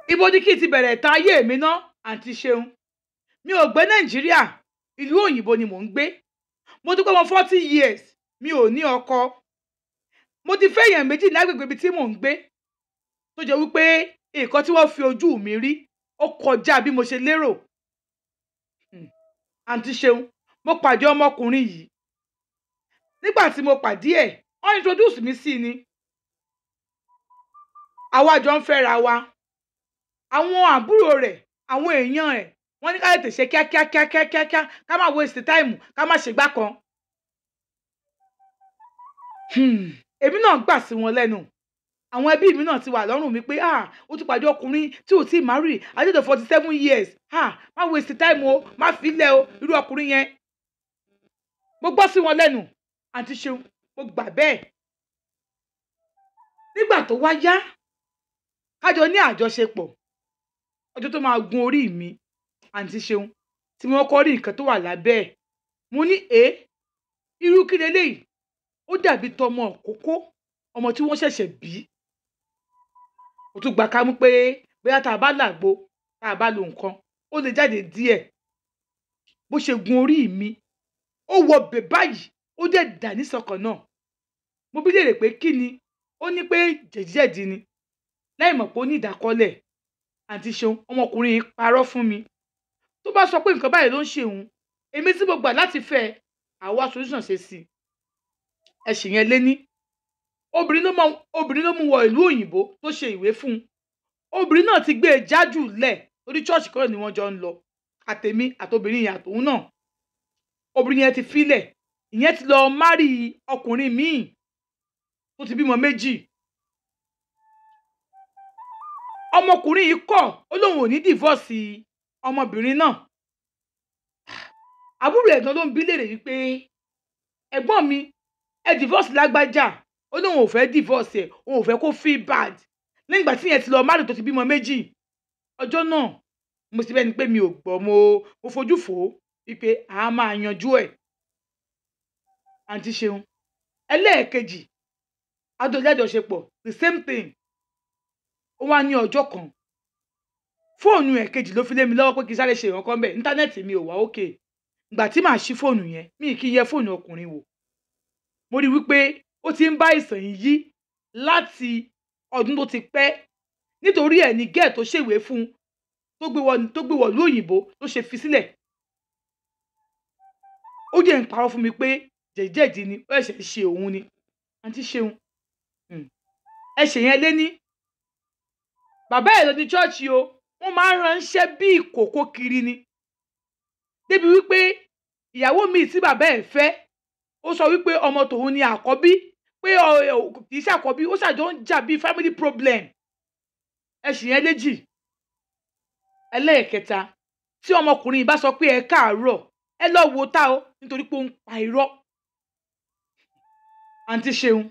Ibo ni kí n ti bẹ̀rẹ̀ ìtàn ayé mi ná, àǹtí Ṣeun? Mi ò gbé Nàìjíríà, ìlú òyìnbó ni mò ń gbé. Mo ti pé ọmọ 40 years, mi ò ní ọkọ. Mo ti fẹ́ èèyàn méjì lágbègbè ibi tí mò ń gbé, tó jẹ́ wípé nǹkan tí wọ́n fi ojú mi rí ó kọjá bí mo ṣe lérò. Àǹtí Ṣeun, mo pàdé ọmọkùnrin yìí. Nígbà tí mo pàdé ẹ̀, wọ́n introduce mi sí ni. Àwa jọ ń fẹ́ra wa. Àwọn àbúrò rẹ̀, àwọn èèyàn ẹ̀, wọ́n ní ká tètè ṣe kíákíá kíákíá kíákíá, ká má waste time, ká má ṣègbà kan. Èmi náà gbà sí wọn lẹ́nu. Àwọn ẹbí mi náà ti wà lọ́rùn mi pé, ah, ó ti pàdé ọkùnrin tí ò tí ì marry at the age of 47 years. Ah, má waste time o, má fi lẹ̀ o, irú ọkùnrin yẹn. Mo gbọ́ sí wọn lẹ́nu, àǹtí Ṣeun, mo gbà bẹ́ẹ̀. Nígbà tó wá yá, kájọ ní àjọṣepọ̀, ọjọ́ tó máa gun orí mi, àǹtí Ṣeun, tí mo kọ́ rí nǹkan tó wà lábẹ́ ẹ̀, mo ní ẹ irú kí leléyìí? Ó dàbí tọmọ òkókó, ọmọ tí wọ́n ṣẹ̀ṣẹ̀ bí. Mo tún gbà ká mú pé bóyá tá a bá làgbo, tá a bá lo nǹkan, ó lè jáde díẹ̀. Bó ṣe gun orí mi, ó wọ bẹ̀ báyìí, ó dẹ̀ dà nísọkàn náà. Mo bí léèrè pé kí ni? Ó ní pé jẹ̀díjẹ̀dí ni, láì mọ̀ pé ó ní ìdákọ́lẹ̀. Àǹtí Ṣeun, ọmọkùnrin yìí parọ́ fún mi. Tó bá sọ pé nǹkan báyìí ló ń ṣe òun, èmi tí mo gbà láti fẹ́, àwa solution ṣe sí i. Ẹ ṣì yẹn lé ní. Obìnrin ló mú wọ ìlú òyìnbó tó ṣe ìwé fún un. Obìnrin náà ti gbé e jájù lẹ̀ torí church kan ni wọ́n jọ ń lọ. Àtèmi àtobìnrin yẹn àtòun náà. Obìnrin yẹn ti filẹ̀, ìyẹn ti lọ marry ọkùnrin míì tó ti bímọ méjì. Ọmọkùnrin yìí kọ̀, ó lóun ò ní divorce ọmọbìnrin náà. Àbúrò ẹ̀ gan ló ń bí léèrè wípé, ẹ̀gbọ́n mi, ẹ divorce lágbájá. Ó lóun ò fẹ́ divorce ẹ̀, òun ò fẹ́ kó feel bad. Lẹ́yìn ìgbà tí ìyẹn ti lọ marry tó ti bímọ méjì. Ọjọ́ náà, mo sì bẹ́ẹ̀ ni pé mi ò gbọ́, mo fojú fò ó wípé a máa yanjú ẹ̀. Àǹtí Ṣeun, ẹlẹ́ẹ̀kejì, adójàjọṣepọ̀, the same thing. Ó wá ní ọjọ́ kan, fóònù ẹ̀ kejì ló fi lé mi lọ́wọ́ pé kí n sáré ṣe ìrànkan bẹ́ẹ̀. Íńtánẹ́ẹ̀tì mi ò wá òkè. Ìgbà tí màá ṣí fóònù yẹn, mi kì í yẹ fóònù ọkùnrin wò. Mo rí wípé ó ti ń bá ìsàn yìí yí láti ọdún tó ti pẹ́. Nítorí ẹ̀ ní gẹ́ẹ̀ tó ṣèwé fún un, tó gbé wọ ìlú òyìnbó ló ṣe fi sílẹ̀. Ó jẹ́ ń parọ́ fún mi pé jẹ̀díjẹ̀dí ni, ó ṣẹ̀ṣẹ̀ ṣe òun ni. Àǹtí Ṣeun, ẹ ṣe yẹn lé ní. Bàbá ẹ̀ lọ ní church o, wọ́n máa ń ránṣẹ́ bí ìkòkò kiri ni. Débi wípé ìyàwó mi tí bàbá ẹ̀ fẹ́, ó sọ wípé ọmọ tòun ni àkọ́bí, pé kì í ṣe àkọ́bí, ó ṣàjọ ń jà bí family problem. Ẹ ṣì yẹn léjì. Ẹlẹ́ẹ̀kẹta, tí ọmọkùnrin yìí bá sọ pé ẹ káàárọ̀, ẹ lọ wo tá o, nítorí pé ó ń pa irọ́. Àǹtí Ṣeun,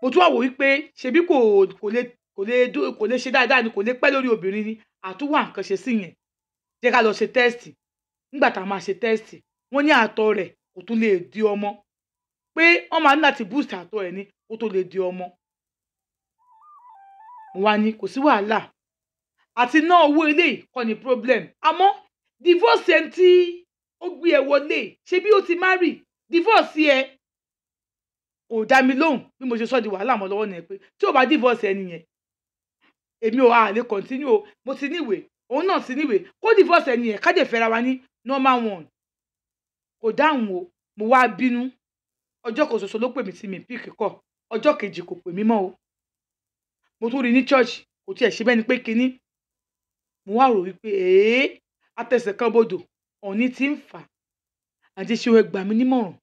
mo tún wà wò wípé ṣebí kò lè ṣe dáadáa ni, kò lè pẹ́ lórí obìnrin ni, àtúwà nǹkan ṣe sí yẹn. Jẹ́ ká lọ ṣe test. Nígbà tá a máa ṣe test, wọ́n ní àtọ̀ rẹ̀ kò tún lè di ọmọ, pé wọ́n máa ní láti boost àtọ̀ ẹ̀ ní kó tó lè di ọmọ. Mo wá ní kò sí wàhálà, àti ná owó ilé kọ́ ni problem. Àmọ́ divorce ẹni tí ó gbé ẹ wọlé, ṣebí ó ti marry, divorce ẹ. Kò dá mi lóhùn. Bí mo ṣe sọ di wàhálà mọ́ lọ́wọ́ nìyẹn pé tí ò bá divorce ẹni yẹn, èmi ò à lè continue o. Mo ti níwèé, òun náà ti níwèé, kó divorce ẹni yẹn, ká dẹ̀ fẹ́ra wa ní normal one. Kò dáhùn o. Mo wá bínú. Ọjọ́ kan ṣoṣo ló pè mí tí mi pick kọ̀. Ọjọ́ kejì kò pè mí mọ́ o. Mo tún rí ní church, kò tiẹ̀ ṣe bẹ́ẹ̀ ni pé kinní. Mo wá rò wípé èé, atẹsẹ̀ kan bodò, òní ti ń fà. Àǹtí Ṣeun, ẹ gbà mí nímọ̀ràn.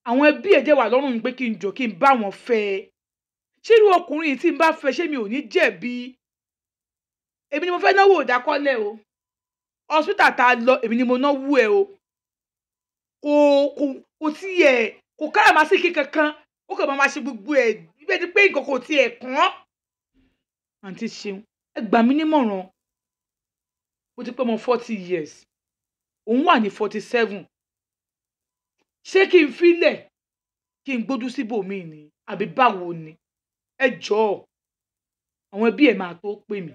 Àwọn ẹbí ẹ̀ jẹ́ wà lọ́rùn mi pé kí n jọ kí n bá wọn fẹ́ ẹ. Ṣé irú ọkùnrin yìí tí n bá fẹ́, ṣé mi ò ní jẹ̀bi? Èmi ni mo fẹ́ náwó ìdákọ́lẹ̀ o. Hospital tá a lọ, èmi ni mo náwó ẹ o. Kò tiẹ̀, kò káràmásìkí kankan. Ó kàn máa ṣe gbogbo ẹ̀ bí ẹni pé nǹkan kò tiẹ̀ kàn án. Àǹtí Ṣeun, ẹ gbà mí nímọ̀ràn. Mo ti pé ọmọ 40 years. Òun wà ní 47. Ṣé kí n filẹ̀, kí n gbójú síbòmíì ni, àbí báwo ni? Ẹ jọ̀ọ́. Àwọn ẹbí ẹ̀ máa tó pè mí.